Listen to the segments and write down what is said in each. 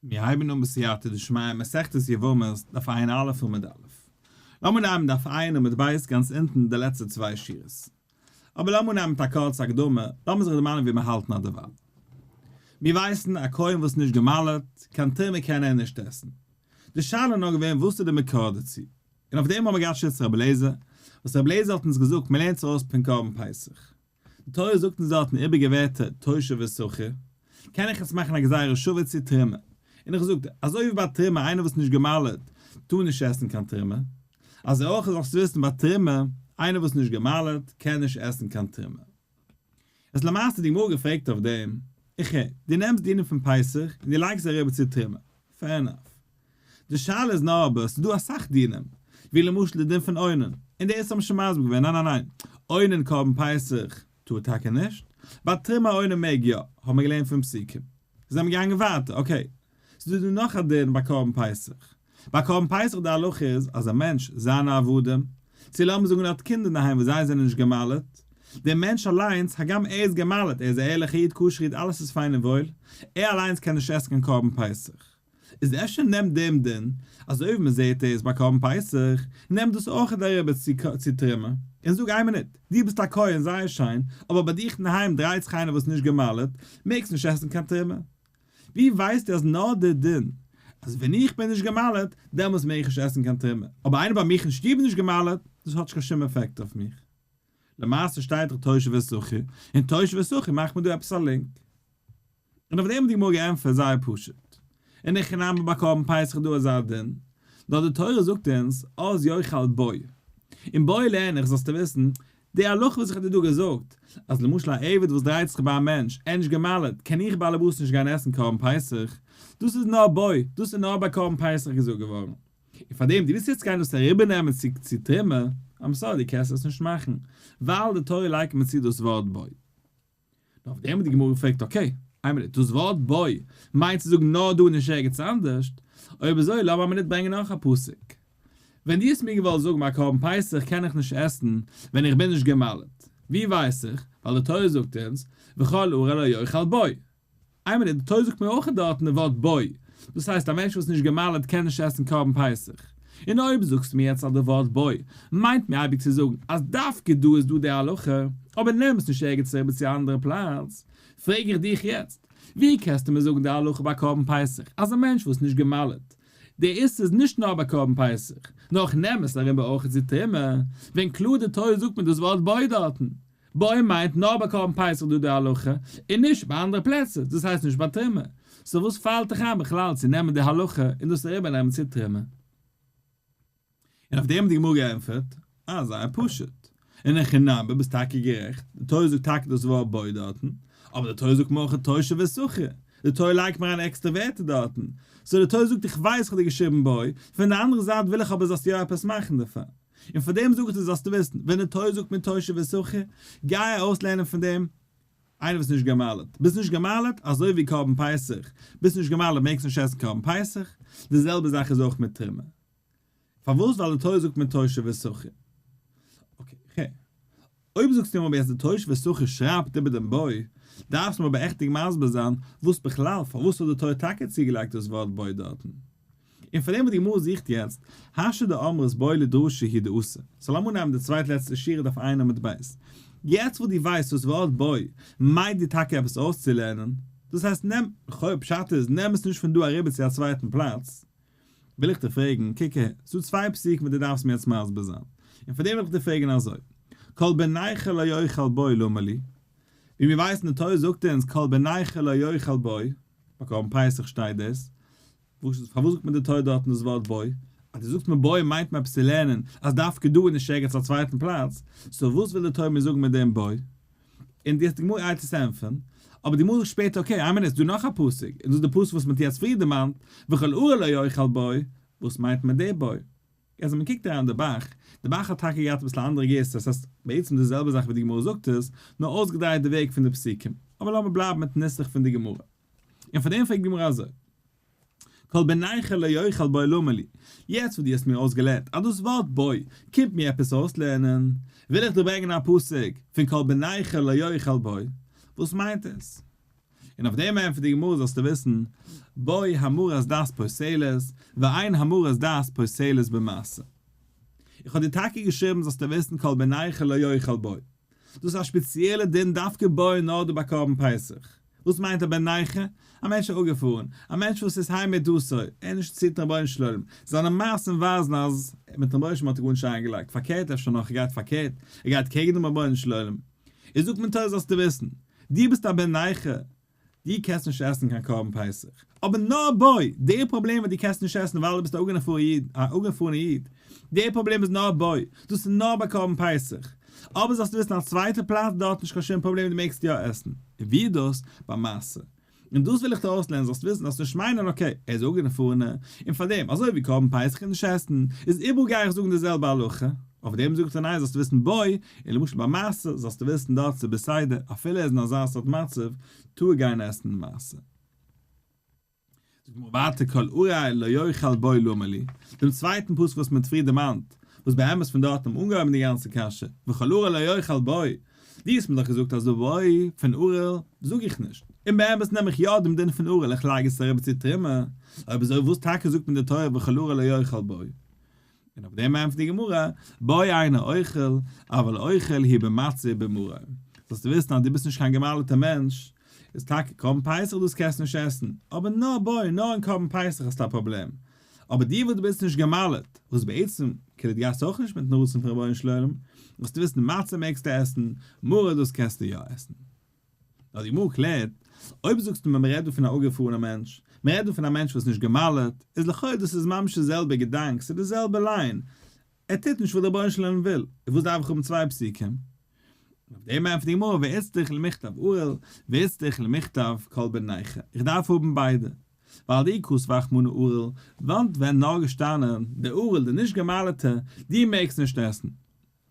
מיר הייבן אן בסייעתא דשמיא מסכת יבמות דף ע"א עמוד א'. לאמיר נעמען דף ע' עמוד ב' גאנץ אונטן די לעצטע צוויי שורות. אבער לאמיר נעמען מיט א קורצע הקדמה, לאמיר זיך דערמאנען ווי מיר האלטן אדערווייל. מיר ווייסן א כהן וואס איז נישט גע'מל'ט, קיין תרומה קען ער נישט עסן. די שאלה איז נאר געווען וואס איז די מקור דערצו. און אויף דעם האבן מיר געהאט שיטת רבי אליעזר, וואס רבי אליעזר האט אונז געזאגט מ'לערנט עס ארויס פון קרבן פסח. די תורה זאגט אונז דארטן איבעריגע ווערטער תושב ושכיר, קען איך יעצט מאכן א גזירה שווה צו תרומה, און איך זאג דיר, אזוי ווי ביי תרומה איינער וואס איז נישט גע'מל'ט טאר נישט עסן קיין תרומה, אזוי אויך זאלסטו וויסן ביי תרומה, איינער וואס איז נישט גע'מל'ט קען נישט עסן קיין תרומה. איז למעשה די גמרא געפרעגט אויף דעם, איך הער, דו נעמסט דינים פון פסח און דו לייגסט זיי אריבער צו תרומה, fair enough. די שאלה איז נאר אבער ס'איז דא אסאך דינים, ווי למשל די דין פון אונן, און דאס האבן שוין מסביר געווען, ניין ניין ניין, אונן קרבן פסח טאר טאקע נישט, ביי תרומה אונן מעג יא, האבן מיר געלערנט פון פסוקים. זענען מיר געגאנגען ווייטער, okay, ס'איז דא דא נאך א דין ביי קרבן פסח. ביי קרבן פסח די הלכה איז אז א מענטש, זיינע עבדים, צו לאמיר זאגן ער האט קינדער אינדערהיים וואס זיי זענען נישט גע'מל'ט, דער מענטש אליינס, הגם ער איז גע'מל'ט, ער איז א ערליכע איד, כשר איד, אלעס איז פיין און וואויל, ער אליינס קען נישט עסן קיין קרבן פסח. איז אפשר נעמט דעם דין, אזוי ווי מען זעט עס ביי קרבן פסח, נעם דאס אויך אריבער צו תרומה, און זאג איין מינוט, דו ביסט א כהן זייער שיין, אבער ביי דיך אינדערהיים דרייט זיך איינער וואס איז נישט גע'מל'ט, מעגסט נישט עסן קיין תרומה. ווי ווייסטו אז נאר דער דין אז ווען איך בין נישט גע'מל'ט, דעמאלס מעג איך נישט עסן קיין תרומה, אבער איינער ביי מיך אין שטוב איז נישט גע'מל'ט, דאס האט נישט קיין שום עפעקט אויף מיך. למעשה שטייט דאך תושב ושכיר, און תושב ושכיר מאכט מען דא עפעס א לינק. און אויף דעם האט די גמרא געענטפערט זייער פשוט, אין הכי נמי ביי קרבן פסח איז דא אזא דין, נאר די תורה זאגט אונז אז יאכל בו, און בו לערן איך זאלסטו וויסן, די הלכה וואס איך האב דיר דא געזאגט, אז למשל א עבד וואס דרייט זיך ביי א מענטש, ער איז נישט גע'מל'ט, קען איך באלעבאס נישט גיין עסן קרבן פסח, דאס איז נאר בו, דאס איז נאר ביי קרבן פסח געזאגט געווארן. און פארדעם דו ווילסט יעצט גיין דאס אריבערנעמען צו צו תרומה, I'm sorry דו קענסט עס נישט מאכן, ווייל די תורה לייגט מיר צו דאס ווארט בו. נאר אויף דעם האט די גמרא געפרעגט, okay, איין מינוט, דאס ווארט בו מיינט צו זאגן נאר דא און נישט ערגעץ אנדערשט, אויב אזוי לאמיר א מינוט ברענגען נאך א פסוק. ווען דו האסט מיר געוואלט זאגן ביי קרבן פסח קען איך נישט עסן ווען איך בין נישט גע'מל'ט, ווי ווייס איך? ווייל די תורה זאגט אונז וכל ערל לא יאכל בו. איין מינוט, די תורה זאגט מיר אויך דארטן די ווארט בו, דאס הייסט א מענטש וואס איז נישט גע'מל'ט קען נישט עסן קרבן פסח. און אויב זאגסטו מיר יעצט אז די ווארט בו מיינט מיר אייביג צו זאגן אז דווקא דא איז דא די הלכה, אבער נעם עס נישט ערגעץ אריבער צו א אנדערע פלאץ, פרעג איך דיך יעצט, ווי קענסטו מיר זאגן די הלכה ביי קרבן פסח אז א מענטש וואס איז נישט גע'מל'ט, די איסור איז נישט נאר ביי קרבן פסח, נאר איך נעם עס אריבער אויך צו תרומה, ווען קלאר די תורה זאגט מיר דאס ווארט בו דארטן. בו מיינט נאר ביי קרבן פסח דא די הלכה, און נישט ביי אנדערע פלעצער, דאס הייסט נישט ביי תרומה. so וואס פאלט דיך איין בכלל צו נעמען די הלכה און דאס אריבער נעמען צו תרומה? און אויף דעם האט די גמרא געענטפערט, אה זייער פשוט, אין הכי נמי ביסט טאקע גערעכט, די תורה זאגט טאקע דאס ווארט בו דארטן, אבער די תורה זאגט מיר אויך תושב ושכיר, די תורה לייגט מיר אריין עקסטערע ווערטער דארטן, so די תורה זאגט איך ווייס איך האב דיר געשריבן בו, פון די אנדערע זייט וויל איך אבער זאלסט יא עפעס מאכן דערפאר. און פאר דעם זאג איך דיר זאלסטו וויסן, ווען די תורה זאגט מיר תושב ושכיר, גיי אויסלערנען פון דעם איינער וואס איז נישט גע'מל'ט. ביסט נישט גע'מל'ט, אזוי ווי קרבן פסח, ביסט נישט גע'מל'ט מעגסט נישט עסן קרבן פסח, די זעלבע זאך איז אויך מיט תרומה. פארוואס? ווייל די תורה זאגט מיר תושב ושכיר. okay, כ'הער. אויב זאגסטו מיר אבער יעצט די תושב ושכיר שרייבט איבער דעם בו, דארפסטו מיר אבער עכטיג מסביר זיין וואס בכלל, פארוואס האט די תורה טאקע צוגעלייגט דאס ווארט בו דארטן? און פאר דעם וואס די גמרא זוכט יעצט, השתא דאמרת בו לדרשה הוא דאתא. so לאמיר נעמען די צווייט לעצטע שורה דף ע' עמוד ב'. יעצט וואס דו ווייסט וואס ווארט בו מיינט דיר טאקע עפעס אויסצולערנען, דאס הייסט נעם, לכאו' פשט איז, נעם עס נישט פון דא אריבער צו א צווייטן פלאץ. וויל איך דיר פרעגן, קוק אהער, ס'דא צוויי פסוקים וואס דו דארפסט מיר יעצט מסביר זיין, און פאר דעם וויל איך דיר פרעגן אזוי, כל בן נכר לא יאכל בו למה לי? ווי מיר ווייסן די תורה זאגט אונז כל בן נכר לא יאכל בו, ביי קרבן פסח שטייט דאס, וואס פארוואס זאגט מען די תורה דארטן דאס ווארט בו? אז דו זאגסט מיר בו מיינט מען עפעס צו לערנען אז דווקא דא און נישט ערגעץ א צווייטן פלאץ, so וואס וויל די תורה מיר זאגן מיט דעם בו? און די גמרא גייט עס ענטפערן, אבער די גמרא זאגט שפעטער okay איין מינוט ס'דא נאך א פסוק, און דאס איז די פסוק וואס מ'האט יעצט פריער דערמאנט, וכל ערל לא יאכל בו, וואס מיינט מען די בו? יעצט ווען מ'קוקט אריין די ב"ח, די ב"ח האט טאקע געהאט אביסל א אנדערע גירסא, עס הייסט בעצם די זעלבע זאך ווי די גמרא זאגט עס, נאר אויסגעדרייט די וועג פון די פסוקים, אבער לאמיר בלייבן מיטן נוסח פון די גמרא. און פאר דעם פרעגט די גמרא אזוי. כל בן נכר לא יאכל בו למה לי, יעצט וואס דו האסט מיר אויסגעלערנט אז דאס ווארט בו קומט מיר עפעס אויסלערנען, וויל איך דיר ברענגען א פסוק פון כל בן נכר לא יאכל בו, וואס מיינט עס? און אויף דעם ענטפערט די גמרא זאלסטו וויסן, בו המרת דת פוסלת, ואין המרת דת פוסלת במעשר. איך האב דיר טאקע געשריבן זאלסטו וויסן כל בן נכר לא יאכל בו. דאס איז א שפעציעלע דין דווקא בו נאר דא ביי קרבן פסח. וואס מיינט א בן נכר? א מענטש איז אפגעפארן, א מענטש וואס איז הי מיט דאס ער איז נישט צו רבונו של עולם, זיינע מעשים ווייזן אז מיטן רבונו של עולם האט ער גארנישט איינגעלייגט, פארקערט אפשר נאך ער גייט פארקערט, ער גייט קעגן דעם רבונו של עולם. איז זאגט מען תורה זאלסטו וויסן, דו ביסט א בן נכר, דו קענסט נישט עסן קיין קרבן פסח, אבער נאר בו, די פראבלעם וואס דו קענסט נישט עסן ווייל דו ביסט א אפגעפארענע איד, די פראבלעם איז נאר בו, דאס איז נאר ביי קרבן פסח, אבער זאלסטו וויסן א צווייטע פלאץ דארט נישט קיין שום פראבלעם דו מעגסט יא עסן, און ווי איז דאס? ביי מעשר. און דאס וויל איך דיר אויסלערנען זאלסט וויסן זאלסט נישט מיינען okay ער איז אפגעפארענע און פארדעם אזוי ווי קרבן פסח איז נישט עסן איז איבעראל גיי איך זאגן די זעלבע הלכה, אויף דעם זאגט ער ניין זאלסטו וויסן בו, און למשל ביי מעשר זאלסטו וויסן דארט ס'איז בסדר אפילו ער איז אין אזא סארט מצב טאר ער גיין עסן מעשר. זאגט די גמרא ווייטער כל ערל לא יאכל בו למה לי, דעם צווייטן פסוק וואס מען האט פריער דערמאנט, וואס באמת פון דארט האט מען אנגעהויבן די גאנצע קשיא, וכל ערל לא יאכל בו, דו האסט מיר דאך געזאגט אז בו פון ערל זאג איך נישט, און באמת נעם איך יא דעם דין פון ערל איך לייג עס אריבער צו תרומה, אויב אזוי וואס טאקע זאגט מיר די תורה וכל ערל לא יאכל בו? און אויף דעם ענטפערט די גמרא, בו אינו אוכל, אבל אוכל הוא במצה ובמרור. זאלסטו וויסן אז דו ביסט נישט קיין געמל'טער מענטש, איז טאקע קרבן פסח דאס קענסטו נישט עסן, אבער נאר בו, נאר אין קרבן פסח האסטו א פראבלעם. אבער דו וואס דו ביסט נישט געמל'ט, וואס בעצם כאילו דו גייסט אויך נישט מיטן רצון פון רבונו של עולם, זאלסטו וויסן מצה מעגסטו עסן, מרור דאס קענסטו יא עסן. נאר די גמרא קלערט, אויב זאגסטו מיר מ'רעדט דא פון א אפגעפארענע מענטש, מ'רעדט דא פון א מענטש וואס איז נישט גע'מל'ט, איז לכאו' דאס איז ממש די זעלבע געדאנק, ס'איז די זעלבע line, ער טוט נישט וואס דער רבונו של עולם וויל, איז וואס דארף איך האבן צוויי פסוקים? און אויף דעם ענטפערט די גמרא ואיצטריך למכתב ערל ואיצטריך למכתב כל בן נכר, איך דארף האבן ביידע, ווייל דאי כתב רחמנא ערל, וואלט ווען נאר געשטאנען, דער ערל, דער נישט גע'מל'טע, דו מעגסט נישט עסן.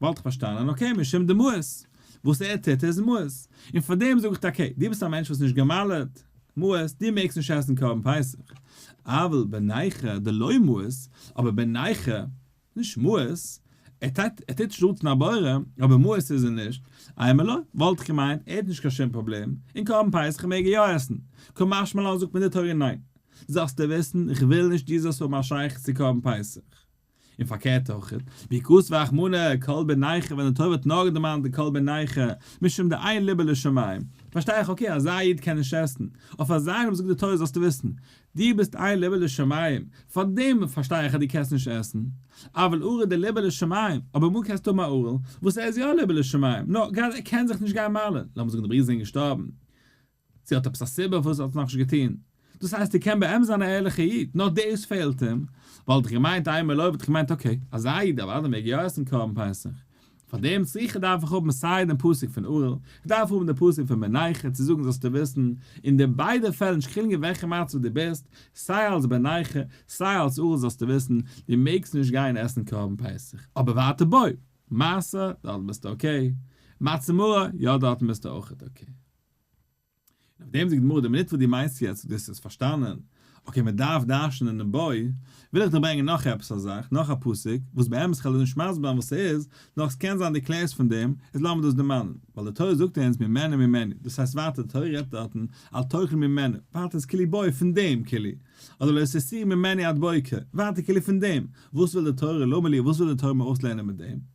וואלט איך פארשטאנען okay משום דמאיס, וואס ער טוט איז מאוס, און פאר דעם זאג איך okay, דו ביסט א מענטש וואס איז נישט גע'מל'ט, מאוס, דו מעגסט נישט עסן קרבן פסח, אבל בן נכר דלא מאיס, אבער בן נכר, נישט מאוס, ער טוט ער טוט נישט רצון הבורא, אבער מאוס איז ער נישט, אימא לא, וואלט איך געמיינט, ער האט נישט קיין שום פראבלעם, און קרבן פסח מעג ער יא עסן, קא משמע לן זאגט מיר די תורה ניין, זאלסטו וויסן, איך וויל נישט דו זאלסט האבן א שייכות צו קרבן פסח. און פארקערט אויך, ואי כתב רחמנא כל בן נכר ווען די תורה האט נאר דערמאנט די כל בן נכר, משום דאין לבו לשמים, פארשטיי איך okay אזא איד קען נישט עסן, אויף אזא איינעם זאגט די תורה זאלסטו וויסן, דו ביסט אין לבו לשמים, פארדעם פארשטיי איך אז דו קענסט נישט עסן, אבל ערל דליבו לשמים, אבער אמאל קענסטו האבן א ערל וואס ער איז יא ליבו לשמים, נאר גראדע ער קען זיך נישט גיין מל'ען, לאמיר זאגן די ברידער זענען געשטארבן, צו האט עפעס א סיבה פארוואס ער האט עס נאכנישט געטון. דאס הייסט ער קען באמת זיין א ערליכע איד, נאר דאס פעלט אים. וואלט איך געמיינט אימא לא וואלט איך געמיינט okay, אזא איד אוודאי מעג יא עסן קרבן פסח. פאר דעם צריכה דארף איך האבן סיי דעם פסוק פון ערל, איך דארף האבן דעם פסוק פון בן נכר צו זאגן זאלסטו וויסן, אין די ביידע פעלער נישט קיין חילוק אין וועלכע מצב דו ביסט, סיי אלס בן נכר, סיי אלס ערל זאלסטו וויסן, דו מעגסט נישט גיין עסן קרבן פסח. אבער ווייטער בו, מעשר, דארטן ביסטו okay. מצה מרור, יא דארטן ביסטו אויכעט okay. און אויף דעם זאגט די גמרא, די מינוט וואס דו מיינסט יעצט דו האסט עס פארשטאנען, okay מען דארף דרש'נען דעם בו, וויל איך דיר ברענגען נאך עפעס א זאך, נאך א פסוק, וואס באמת כ'וועל דיר נישט מסביר זיין וואס ס'איז, נאר ס'קען זיין דו קלערסט פון דעם, איז לאמיר דאס דערמאנען, ווייל די תורה זאגט אונז ממנו ממנו, דאס הייסט ווייטער די תורה רעדט דארטן אל תאכל ממנו, ווייטער איז כאילו בו פון דעם כאילו, אדער לא תסור ממנו עד בוקר, ווייטער כאילו פון דעם, וואס וויל די תורה למה לי, וואס וויל די תורה מיר אויסלערנען מיט דעם?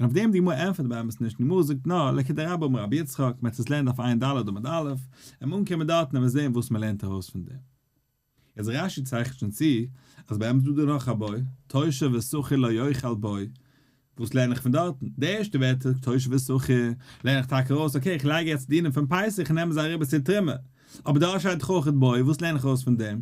און אויף דעם די גמרא ענטפערט באמת נישט, די גמרא זאגט נאר לכדרבה אמר רבי יצחק, מען וועט עס לערנען דף ע"ד עמוד א', און אנקומען דארטן וועט מען זען וואס מען לערנט ארויס פון דעם. יעצט רש"י צייכנט שוין צו אז באמת איז דא דא נאך א בו, תושב ושכיר לא יאכל בו, וואס לערן איך פון דארטן? די ערשטע ווערטער תושב ושכיר לערן איך טאקע ארויס, okay איך לייג יעצט דינים פון פסח און נעם זיי אריבער צו תרומה, אבער דארט שטייט דאך אויך בו, וואס לערן איך ארויס פון דעם?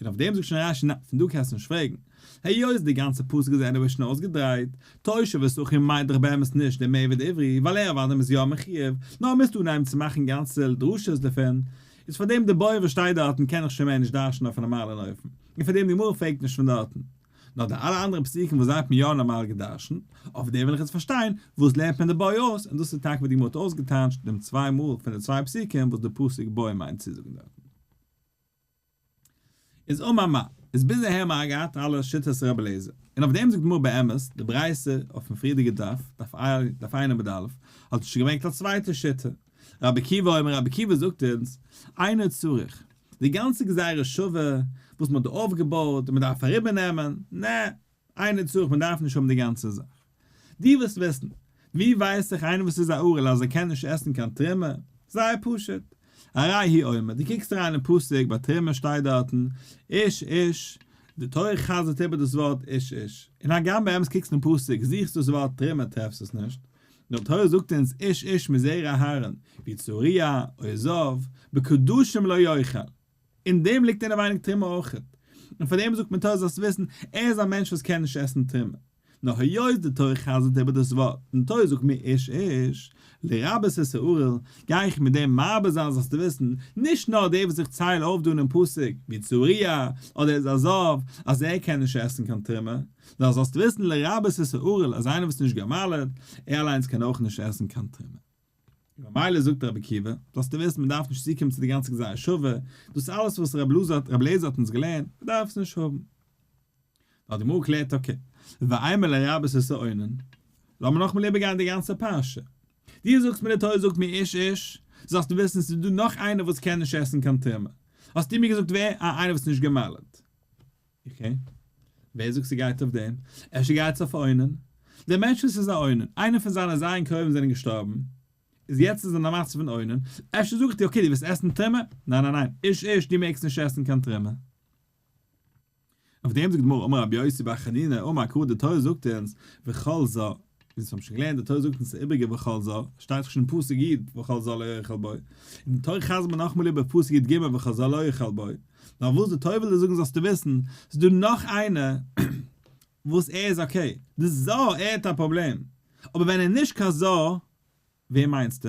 און אויף דעם זאגט שוין רש"י ניין, פון דא קענסטו נישט פרעגן, היות די גאנצע פסוק איז anyway שוין אויסגעדרייט, תושב ושכיר מיינט דאך באמת נישט דעם עבד עברי, ווייל ער אוודאי איז יא מחיוב, נאר מוזט אנהייבן צו מאכן גאנצע דרשות דערפון, איז פאר דעם די בו וואס שטייט דארטן קען איך שוין מער נישט דרש'ן אויף א נארמאלן אופן, און פאר דעם די גמרא פרעגט נישט פון דארטן. נאר די אלע אנדערע פסוקים וואס זיי האט מען יא נארמאל געדרש'נט, אויף דעם וויל איך יעצט פארשטיין, וואס לערנט מען די בו אויס, און דאס איז טאקע וואס די גמרא האט אויסגעטייטשט דעם צוויי מאל פון די צוויי פסוקים וואס די פסוק בו מיינט צו זאגן דארטן. איז אמר מר. איז ביז אהער מיר געהאט אלע שיטות רבי אליעזר, און אויף דעם זאגט גמרא באמת, די ברייתא אויפן פריערדיגע דף, דף ע' דף ע' עמוד א', האט שוין געברענגט א צווייטע שיטה. רבי עקיבא אומר, רבי עקיבא זאגט אונז, אינו צריך, די גאנצע גזירה שווה וואס מען האט דא אויפגעבויט און מען דארף אריבערנעמען, נע, אינו צריך, מען דארף נישט האבן די גאנצע זאך. דו ווילסט וויסן, ווי ווייס איך איינער וואס איז א ערל אז ער קען נישט עסן קיין תרומה? זייער פשוט, הרי הוא אומר, דו קוקסט אריין אין פסוק ביי תרומה שטייט דארטן איש איש, די תורה חזר'ט איבער דאס ווארט איש איש, און הגם באמת קוקסט אין פסוק זוכסט דאס ווארט תרומה טרעפסט עס נישט, נאר די תורה זאגט אונז איש איש מזרע אהרן, והוא צרוע או זב, בקדשים לא יאכל, אין דעם ליגט אינעווייניג תרומה אויכעט, און פאר דעם זאגט מען תורה זאלסט וויסן, ער איז א מענטש וואס קען נישט עסן תרומה. נאר היות די תורה חזר'ט איבער דאס ווארט און די תורה זאגט מיר איש איש, לרבות את הערל, גיי איך מיט דעם מרבה זיין זאלסטו וויסן, נישט נאר דער וואס איך צייל אויף דא אינעם פסוק, ווי צרוע, אדער איז א זב, אז ער קען נישט עסן קיין תרומה, נאר זאלסטו וויסן לרבות את הערל אז איינער וואס איז נישט גע'מל'ט, ער אליינס קען אויך נישט עסן קיין תרומה. און ממילא זאגט רבי עקיבא, זאלסטו וויסן מען דארף נישט צוקומען צו די גאנצע גזירה שווה, דאס אלעס וואס רבי אלעזר האט אונז געלערנט, מען דארף עס נישט האבן. נאר די גמרא קלערט okay, ואימא לרבות את האונן, לאמיר נאכאמאל איבערגיין די גאנצע פרשה. דו זאגסט מיר די תורה זאגט מיר איש איש, זאלסטו וויסן ס'איז דא נאך איינער וואס קען נישט עסן קיין תרומה. האסטו מיר געזאגט ווער? אה איינער וואס איז נישט גע'מל'ט. okay, ווער זאגט ס'גייט אויף דעם? אפשר גייט עס אויף אונן? דער מענטש וואס איז א אונן, איינער פון זיינע ז' קרובים זענען געשטארבן, איז יעצט איז ער אין א מצב פון אונן, אפשר זאג איך דיר okay דו וועסט עסן תרומה? ניין ניין ניין, איש איש דו מעגסט נישט עסן קיין תרומה. אויף דעם זאגט די גמרא אמר רבי יוסי בר חנינא אמר קרא די תורה זאגט אונז וכל זר, ווי אונז האבן שוין געלערנט די תורה זאגט אונז ס'איבריגע וכל זר, שטייט דאך שוין אין פסוק י' וכל זר לא יאכל בו, און די תורה חזר'ט מיר נאכאמאל איבער פסוק י"ג וכל זר לא יאכל בו, נאר וואס די תורה וויל דיר זאגן זאלסטו וויסן, ס'איז דא נאך איינער וואס ער איז okay, די זר ער האט א פראבלעם, אבער ווען ער איז נישט קיין זר וועם מיינסטו?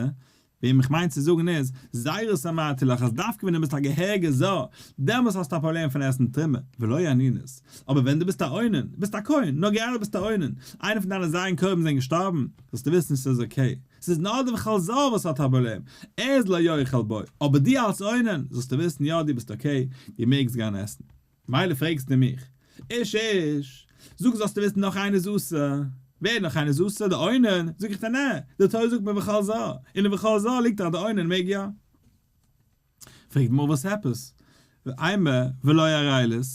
וועם איך מיין צו זאגן איז, זרות אמרתי לך אז דווקא ווען דו ביסט א געהעריגע זר, דעמאלס האסטו א פראבלעם פון עסן תרומה, ולא אנינות. אבער ווען דו ביסט א אונן, ביסט א כהן, נאר גראדע ביסטו א אונן, איינער פון דיינע ז' קרובים זענען געשטארבן, זאלסטו וויסן ס'איז okay. ס'איז נאר די וכל זר וואס האט א פראבלעם, ער איז לא יאכל בו, אבער דו אלס אונן, זאלסטו וויסן יא דו ביסט okay, דו מעגסט גיין עסן. מילא פרעגסטו מיך, איש איש, זאג זאלסטו וויסן נאך איינער איז אסור, ווער נאך איינער איז אסור, די אונן, זאג איך דיר נע, די תורה זאגט מיר וכל זר, און אין וכל זר ליגט אז די אונן מעג יא. פרעגט די גמרא וואס עפעס, אימא ולא ערלות,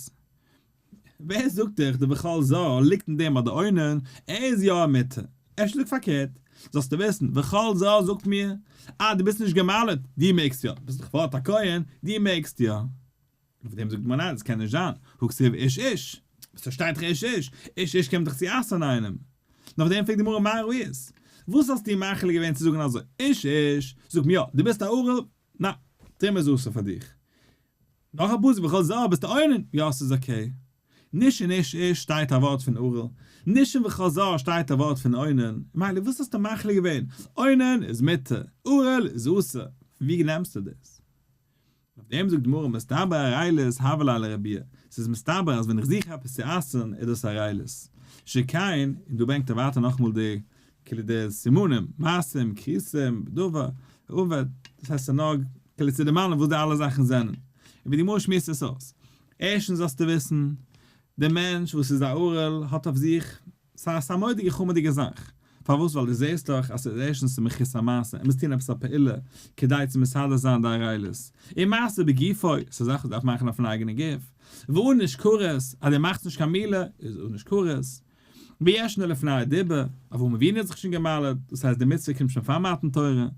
ווער זאגט דיך די וכל זר ליגט אין דעם אז די אונן, ער איז יא מותר, אפשר זאג פארקערט, זאלסטו וויסן, וכל זר זאגט מיר, אה דו ביסט נישט גע'מל'ט, דו מעגסט יא, ביסט דאך פארט א כהן, דו מעגסט יא. אויף דעם זאגט מען ניין דאס קען נישט זיין, הא כתיב איש איש, וואס פארשטייט זיך איש איש, איש איש קומט דאך צו אסר'ן איינעם. נאך דעם פרעגט די גמרא מה ראית, וואס האסטו מחליט געווען צו זאגן אזוי, איש איש, זאג מיר יא, דו ביסט א ערל, ניין, תרומה איז אסור פאר דיך. נאך א פסוק וכל זר ביסטו אונן, יא ס'איז okay. נישט אין איש איש שטייט א ווארט פון ערל, נישט אין וכל זר שטייט א ווארט פון אונן, מילא וואס האסטו מחליט געווען, אונן איז מותר, ערל איז אסור, פון ווי נעמסטו דאס? אויף דעם זאגט די גמרא מסתברא ערלות הוה ליה לרבויי, ס'איז מסתבר אז ווען איך זוך עפעס צו אסר'ן איז דאס ערלות, שכן, און דא ברענגט ער ווייטער נאכאמאל די כאילו די סימנים, מעשים, כריסים, דבר, האבד, דאס הייסט ס'איז נאר כאילו צו דערמאנען וואס די אלע זאכן זענען, און ווי די גמרא שמועסט עס אויס. ערשטנס זאלסטו וויסן, דער מענטש וואס איז א ערל האט אויף זיך ס'איז א מורא'דיגע חמור'דיגע זאך. פארוואס? ווייל דו זעסט דאך אז ס'איז ערשטנס צו מחוסר מעשה, ער מוז טון עפעס א פעולה כדי צו מסדר זיין די ערלות. און מעשה בגופו, ס'איז א זאך וואס דארף מאכן אויפן אייגענע גוף. וענוש כרת, אז דו מאכסט נישט קיין מילה, איז ענוש כרת. וישנו לפני הדיבור, אברהם אבינו האט זיך שוין גע'מל'ט, דאס הייסט די מצוה קומט שוין פאר מתן תורה.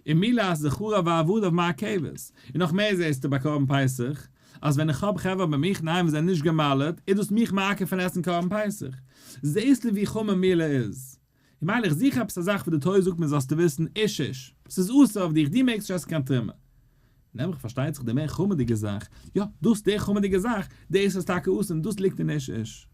און מילת זכריו ועבדיו מעכבת. און נאך מער זעסטו ביי קרבן פסח, אז ווען איך האב חברה ביי מיך ניין וואס זענען נישט גע'מל'ט, איז דאס מיך מעכב פון עסן קרבן פסח. זעסטו ווי חמור מילה איז? און מילא איך זוך עפעס א זאך וואס די תורה זאגט מיר זאלסטו וויסן, איש איש, ס'איז אסור אויף דיך, דו מעגסט נישט עסן קיין תרומה. נעם איך פארשטייט זיך די מער חמור'דיגע זאך, יא, דאס די חמור'דיגע זאך, דאס איז טאקע אסור און דאס ליגט אין איש איש.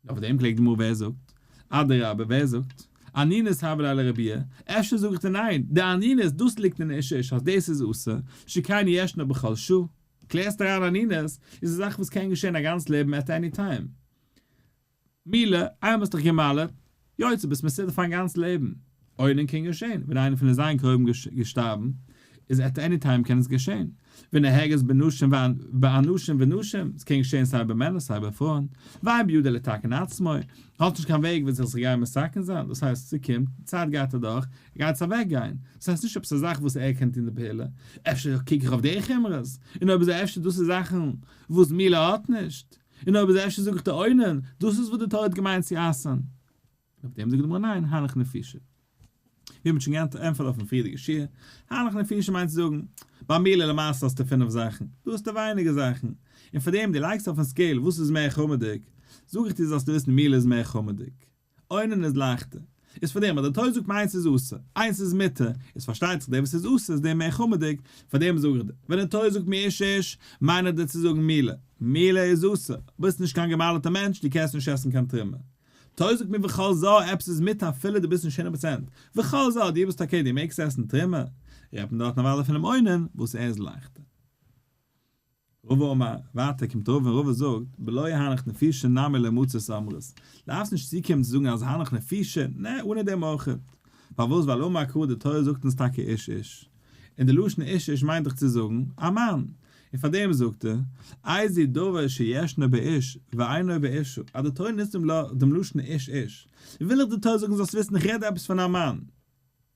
אויף דעם פרעגט די גמרא ווער זאגט? אדרבה ווער זאגט? אנינות הוה ליה לרבויי, אפשר זאג איך דיר ניין, די אנינות דאס ליגט אין איש איש אז דאס איז אסור, שכן ישנה בכל שעה, קלערסט אריין אנינות איז א זאך וואס קען געשען א גאנץ לעבן at any time, מילא איינמאל האסט דיך גע'מל'ט, יוצא ביסט מסודר פארן גאנץ לעבן, אונן קען געשען ווען איינער פון די זיין קרובים געשטארבן איז at any time קען עס געשען. ונוהגת בנשים באנשים ונשים, עס קען געשען סיי ביי מענער סיי ביי פרויען, ואין בידו לתקן עצמו, האט נישט קיין וועג ווי זיך גיין מתקן זיין, דאס הייסט ס'קומט, די צייט גייט אדורך, גייט עס אוועק גיין, דאס הייסט נישט עפעס א זאך וואס ער קען טון די פעולה, אפשר קוק איך אויף די חומרות, און אויב אזוי אפשר דאס איז זאכן וואס מילה האט נישט, און אויב אזוי אפשר זאג איך די אונן, דאס איז וואס די תורה האט געמיינט צו אסר'ן. אויף דעם זאגט די גמרא ניין, הנך נפישי. ווי מ'האט שוין געענטפערט אויפן פריערדיגע שיעור, הנך נפישי מיינט צו זאגן, ביי מילה למעשה האסטו פינף זאכן, דא האסטו ווייניגער זאכן, און פאר דעם דו לייגסט אויפן scale וואס איז מער חמור'דיג, זאג איך דיר זאלסטו וויסן מילה איז מער חמור'דיג, אונן איז לייכטער. איז פאר דעם אז די תורה זאגט מיר איינס איז אסור, איינס איז מותר, איז פארשטייט זיך דער וואס איז אסור איז דער מער חמור'דיג, פאר דעם זאג איך דיר, ווען די תורה זאגט מיר איש איש, מיין איך דיר צו זאגן מילה, מילה איז אסור, ביסט נישט קיין גע'מל'טע מענטש, דו קענסט נישט עסן קיין תרומה. תורה זאגט מיר וכל זר, עפעס איז מותר אפילו דו ביסט נישט הונדערט פראצענט, וכל זר, דו ביסט okay, דו מעגסט עסן תרומה, רעדט מען דארטן אוודאי פונעם אונן וואס ער איז לייכטער. רבא אמר, ווייטער קומט רבא און רבא זאגט, בלא הנך נפישי נמי לא מצית אמרת, דארפסט נישט צוקומען צו זאגן אז הנך נפישי, נע, אנע דעם אויכעט. פארוואס ווייל אמר קרא די תורה זאגט אונז טאקע איש איש, און די לשון איש איש מיינט דאך צו זאגן א מאן, און פאר דעם זאגט ער, איזהו דבר שישנו באיש ואינו באשה, אז די תורה נוצט דעם לשון איש איש, וויל איך די תורה זאגן זאלסט וויסן איך רעד עפעס פון א מאן.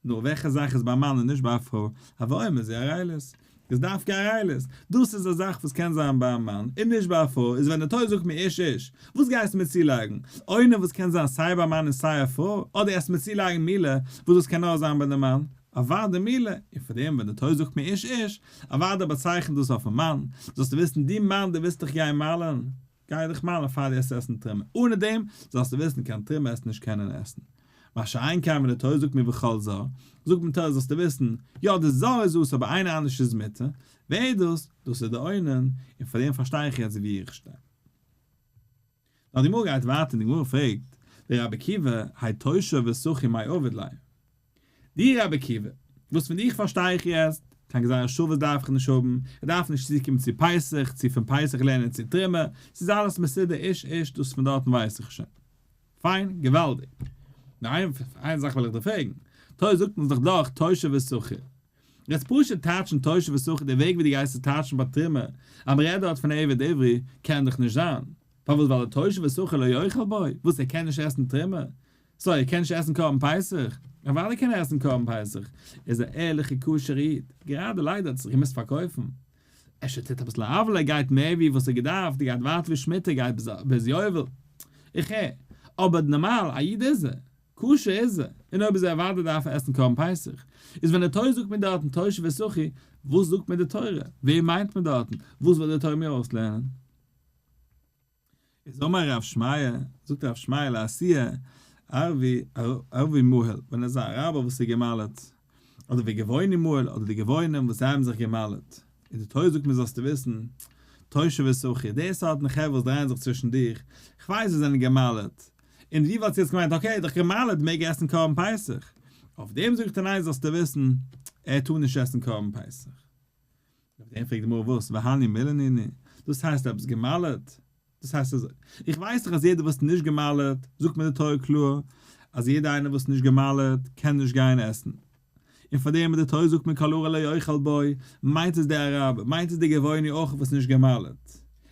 נו, וועלכע זאך איז ביי א מאן און נישט ביי א פרוי? הוי אומר זו ערלות. איז דווקא ערלות. דאס איז א זאך וואס קען זיין ביי א מאן און נישט ביי א פרוי, איז ווען די תורה זאגט מיר איש איש, וואס גייסטו מיר צולייגן? אונן וואס קען זיין סיי ביי א מאן און סיי א פרוי, אדער גייסטו מיר צולייגן מילה וואס דאס קען נאר זיין ביי די מאן? אוודאי מילה, און פאר דעם ווען די תורה זאגט מיר איש איש, אוודאי באצייכנט דאס אויפן מאן, זאלסטו וויסן דו מאן דו ווילסט דיך גיין מל'ן, גיי דיך מל'ן פאר דו עסט עסן תרומה, אנע דעם זאלסטו וויסן קיין תרומה עסט נישט קענען עסן. מה שאין כן ווען די תורה זאגט מיר וכל זר, זאגט מיר תורה זאלסטו וויסן, יא די זר איז אסור אבער איינער אנדערש איז מותר, ווער איז דאס? דאס איז די אונן, און פאר דעם פארשטיי איך יעצט וואו איך שטיי. נאר די גמרא גייט ווייטער און די גמרא פרעגט, ורבי עקיבא, האי תושב וסחי מאי עביד ליה? די רבי עקיבא, וואס פון דיך פארשטיי איך יעצט, קיין גזירה שוות דארף איך נישט האבן, איך דארף נישט צוקומען צו פסח, צו פון פסח לערנען צו תרומה, ס'איז אלעס מסודר איש איש, דאס פון דארטן ווייס איך שוין. פיין, געוואלדיג. נאר איין זאך וויל איך דיר פרעגן, תורה זאגט אונז דאך דאך תושב ושכיר. יעצט פשוט טייטשן תושב ושכיר די וועג ווי דו גייסט עס טייטשן ביי תרומה, אז מ'רעדט דארט פון עבד עברי, קען דאך נישט זיין. פארוואס ווייל די תושב ושכיר לא יאכל בו? וואס ער קען נישט עסן תרומה? סוי ער קען נישט עסן קרבן פסח? אוודאי קען ער עסן קרבן פסח, ער איז א ערליכע כשר'ע איד, גראדע ליידער האט ער זיך געמוזט פארקויפן. אפשר טוט אביסל א עוולה, ער גייט מער ווי וואס ער געדארפט, ער גייט ווייטער ווי שמיטה, ער גייט ביז יובל. איך הער. אבער נארמאל א איד איז ער. כשר איז ער, און אויב איז ער אוודאי דארף ער עסן קרבן פסח. איז ווען די תורה זאגט מיר דארטן תושב ושכיר, וואס זאגט מיר די תורה? וועם מיינט מען דארטן? וואס וויל די תורה מיר אויסלערנען? איז אמר רב שמעיה, זאגט רב שמעיה לאתויי ערבי ערבי מהול, ווען עס איז א אראבער וואס איז גע'מל'ט, אדער וגבעוני מהול, אדער די גבעונים וואס זיי האבן זיך גע'מל'ט, און די תורה זאגט מיר זאלסטו וויסן, תושב ושכיר, די סארטן חברה וואס דרייען זיך צווישן דיך, כ'ווייס זיי זענען גע'מל'ט, און ווי וואלסטו יעצט געמיינט okay דאך גע'מל'ט מעג ער עסן קרבן פסח, אויף דעם זאג איך דיר ניין זאלסטו וויסן, ער טאר נישט עסן קרבן פסח. אויף דעם פרעגט די גמרא וואס, והני מילי נינהו, דאס הייסט עפעס גע'מל'ט? דאס הייסט אזוי, איך ווייס דאך אז יעדער וואס איז נישט גע'מל'ט, זאגט מיר די תורה קלאר, אז יעדער איינער וואס איז נישט גע'מל'ט קען נישט גיין עסן, און פאר דעם אז די תורה זאגט מיר כל ערל לא יאכל בו, מיינט עס דער אראבער, מיינט עס דער גבעוני אויך וואס איז נישט גע'מל'ט.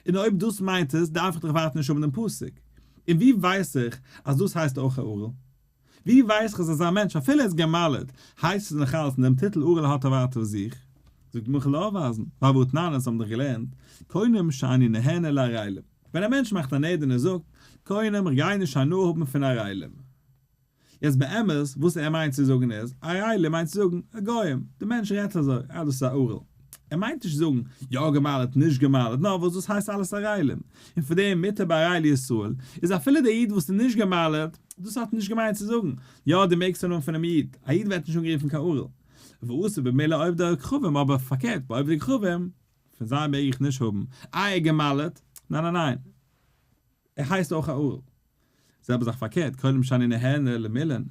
און אויב דאס מיינט עס, דארף איך דאך ווייטער נישט האבן דעם פסוק. און ווי ווייס איך אז דאס הייסט אויך א ערל? ווי ווייס איך אז אזא מענטש אפילו ער איז גע'מל'ט, הייסט עס נאך אלץ און דעם טיטל ערל האט ער ווייטער אויף זיך? זאגט די גמרא כ'וועל אויפווייזן, ווייל והתנן אונז האבן דאך געלערנט, קונם שאני נהנה לערלים. ווען א מענטש מאכט א נדר און ער זאגט, קונם איך גיי נישט הנאה האבן פון ערלים. יעצט באמת וואס ער מיינט צו זאגן איז, ערלים מיינט צו זאגן, גוים, די מענטש רעדט אזוי, אה דאס איז א ערל. ער מיינט נישט זאגן, יא גע'מל'ט נישט גע'מל'ט, נאר וואס דאס הייסט אלעס ערלים. און פאר דעם מותר בערלי ישראל, איז אפילו דער איד וואס איז נישט גע'מל'ט, דאס האט ער נישט געמיינט צו זאגן, יא דו מעגסט הנאה פונעם איד, א איד ווערט נישט אנגערופן קיין ערל. ואסור במילה עובדי כוכבים, אבער פארקערט ביי עובדי כוכבים, פון זיי מעג איך נישט האבן, איי ער גע'מל'ט, ניין ניין ניין. ער הייסט אויך א ערל. זעלבע זאך פארקערט, קונם שאני נהנה למולין,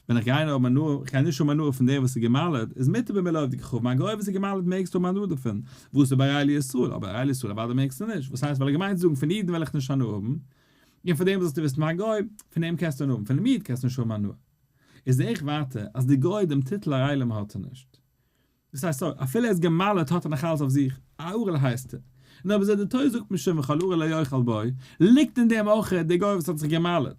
ווען איך גיי נאר האבן הנאה, איך גיי נישט האבן הנאה פון דעם וואס איז גע'מל'ט, איז מותר במילה עובדי כוכבים, א גוי וואס איז גע'מל'ט מעגסטו האבן הנאה דערפון, ואסור בערלי ישראל, אבער ערלי ישראל אוודאי מעגסטו נישט, וואס הייסט ווייל ער געמיינט זאגן פון אידן וועל איך נישט הנאה האבן, און פון דעם זאלסטו וויסן א גוי, פון אים קענסטו הנאה האבן, פונעם איד קענסטו נישט האבן הנאה. איז זעה איך ווייטער אז די גוי דעם טיטל ערלים האט ער נישט. דאס הייסט סארי, אפילו ער איז גע'מל'עט האט ער נאך אלס אויף זיך, א ערל הייסט ער. און אויב אזוי די תורה זאגט מיר שוין וכל ערל לא יאכל בו, ליגט אין דעם אויך דער גוי וואס האט זיך גע'מל'עט.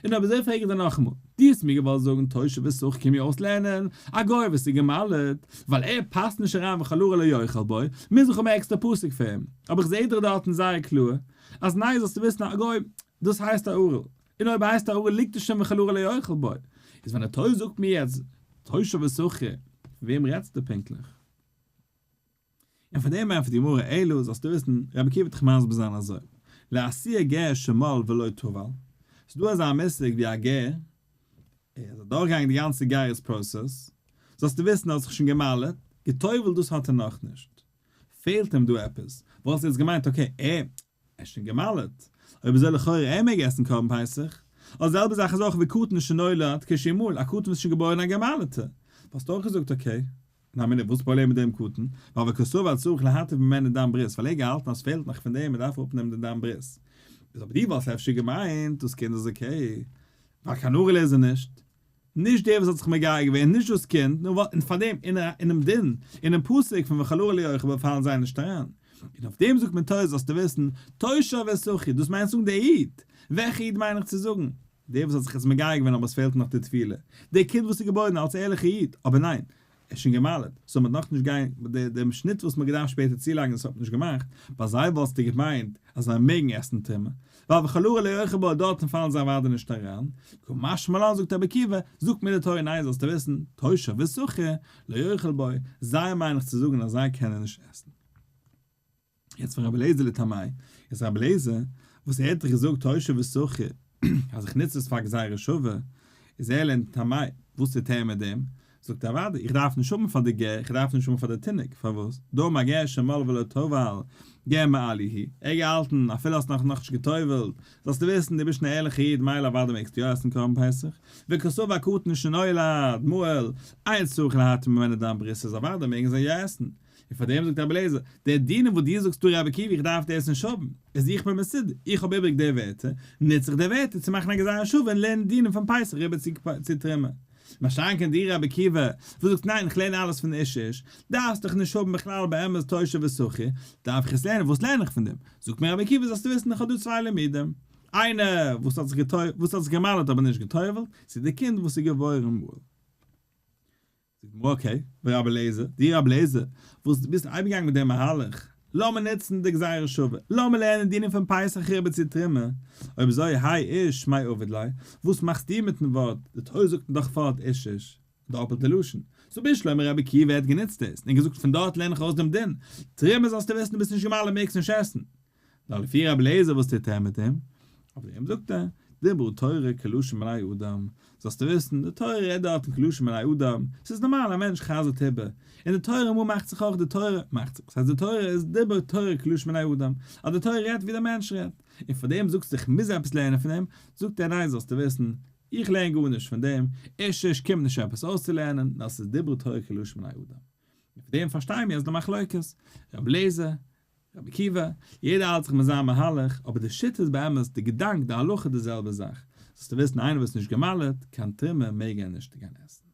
און אויב אזוי פרעג איך דיר נאכאמאל, דו האסט מיר געוואלט זאגן תושב ושכיר קום מיר אויסלערנען א גוי וואס איז גע'מל'עט, ווייל ער פאסט נישט אריין וכל ערל לא יאכל בו, מוז איך האבן א עקסטער פסוק פאר אים. אבער איך זעה דאך דארטן זייער קלאר אז ניין זאלסטו וויסן א גוי דאס הייסט א ערל, און אויב הייסט א ערל ליגט עס שוין וכל ערל לא יאכל בו, איז ווען די תורה זאגט מיר יעצט תושב ושכיר, פון וועם רעדסטו פונקטליך? און פאר דעם ענטפערט די גמרא אלא זאלסטו וויסן רבי עקיבא וועט דיך מסביר זיין אזוי, לאתויי גר שמל ולא טבל, ס'איז דא אזא מושג ווי א גר, ער איז אדורכגעגאנגען די גאנצע גירות process, זאלסטו וויסן ער האט זיך שוין גע'מל'עט, גע'טובל'ט דאס האט ער נאכנישט, פעלט אים דא עפעס, וואלסטו יעצט געמיינט okay ער ער איז שוין גע'מל'עט, אויב אזוי לכאורה ער מעג עסן קרבן פסח. אדער זעלבע זאך איז אויך ווי קטן שנולד כשהוא מהול, א קטן וואס איז שוין געבוירן א גע'מל'עטע. וואלסטו אויך געזאגט okay, ניין מינוט וואס פראבלעם מיט דעם קטן, ווייל וקסבר צריך להתיר ממנו דם ברית, ווייל ער האט געהאלטן אז פעלט נאך פון דעם מען דארף אפנעמען די דם ברית. איז אבער דו וואלסט אפשר געמיינט דאס קינד איז okay, ווייל קיין ערל איז ער נישט. נישט דער וואס האט זיך מגייר געווען, נישט דאס קינד, נאר ווייל, און פאר דעם, אינעם דין, אינעם פסוק פון וכל ערל לא יאכל בו פאלן זיי נישט אריין. און אויף דעם זאגט מען תורה זאלסטו וויסן, תושב ושכיר, דאס מיינט זאגן דער איד. וועלכע איד מיין איך צו זאגן? דער וואס האט זיך יעצט מגייר געווען אבער עס פעלט נאך די טבילה. דער קינד וואס איז געבוירן אלס ערליכער איד, אבער ניין, ער איז שוין גע'מל'ט, so מ'האט נאכנישט גיין, דעם שניט וואס מ'האט געדארפט שפעטער צולייגן דאס האט מען נישט געמאכט, ביי זיי וואלסטו געמיינט אז זיי מעגן עסן תרומה, ווייל וכל ערל לא יאכל בו דארטן פאלן זיי אוודאי נישט אריין, קא משמע לן זאגט רבי עקיבא, זאגט מיר די תורה ניין זאלסטו וויסן, תושב ושכיר לא יאכל בו, זיי מיין איך צו זאגן אז זיי קענען נישט עסן. יעצט פון רבי אליעזר לטעמי', איז רבי אליעזר וואס ער האט דאך געזאגט תושב ושכיר אז איך נוץ עס פאר גזירה שווה, איז ער לטעמי', וואס טוט ער מיט דעם? זאגט ער אוודאי, איך דארף נישט האבן פאר די גר, איך דארף נישט האבן פאר די תינוק, פארוואס? דאמר גר שמל ולא טבל, גר מעליא הוא, ער האט געהאלטן אפילו האסט נאך נאכנישט גע'טובל'ט, זאלסטו וויסן דו ביסט שוין א ערליכע איד מילא אוודאי מעגסטו יא עסן קרבן פסח, וקסבר קטן שנולד מהול, אין צריך להתיר ממנו דם ברית איז אוודאי מעגן זיי יא עסן, און פאר דעם זאגט רבי אליעזר, די דינים וואס דו זאגסט דא רבי עקיבא איך דארף דאס נישט האבן, איז איך בין מסודר, איך האב איבריג די ווערטער, נוץ איך די ווערטער צו מאכן א גזירה שווה און לערנען דינים פון פסח איבער צו תרומה. מה שאין כן דו רבי עקיבא, וואס זאגסט ניין איך לערן אלעס פון איש איש, דארפסט דאך נישט האבן בכלל באמת תושב ושכיר, דארף איך עס לערנען, וואס לערן איך פון דעם? זאגט מיר רבי עקיבא זאלסטו וויסן איך האב דא צוויי לימודים, איינער וואס האט זיך וואס האט זיך גע'מל'ט אבער נישט גע'טובל'ט, צו די קינד וואס איז געבוירן מהול. זאגט די גמרא okay, ורבי אליעזר, דו רבי אליעזר, וואס דו ביסט אייביג געגאנגען מיט דעם מהלך, לאמיר נוצן די גזירה שווה, לאמיר לערנען דינים פון פסח אריבער צו תרומה, אויב אזוי האי איש מאי עביד ליה, וואס מאכסטו מיטן ווארט, די תורה זאגט דאך פארט איש איש, דאפלטע לשון, so בשלמא רבי עקיבא האט גענוצט דאס, און געזאגט פון דארט לערן איך ארויס דעם דין, תרומה זאלסטו וויסן דו ביסט נישט גע'מל'ט מעגסט נישט עסן, נאר לפי רבי אליעזר וואס טוט ער מיט אים? אויף דעם זאגט ער, דברה תורה כלשון בני אדם, זאלסטו וויסן, די תורה רעדט דארטן כלשון בני אדם, ס'איז נארמאל א מענטש חזר'ט איבער, און די תורה אמאל מאכט זיך אויך די תורה מאכט זיך, ס'הייסט די תורה איז דברה תורה כלשון בני אדם, אז די תורה רעדט ווי דער מענטש רעדט, און פאר דעם זאגסטו איך מוז עפעס לערנען פון דעם, זאגט ער ניין זאלסטו וויסן, איך לערן גארנישט פון דעם, איש איש קומט נישט עפעס אויסצולערנען, נאר ס'איז דברה תורה כלשון בני אדם. און פון דעם פארשטייען מיר אז די מחלוקת, רבי אליעזר, רבי עקיבא, יעדער האלט זיך מיט זיין מהלך, אבער די שיטה איז באמת, די געדאנק, די הלכה די זעלבע זאך. זאלסטו וויסן איינער וואס איז נישט גע'מל'ט, קיין תרומה מעג ער נישט גיין עסן.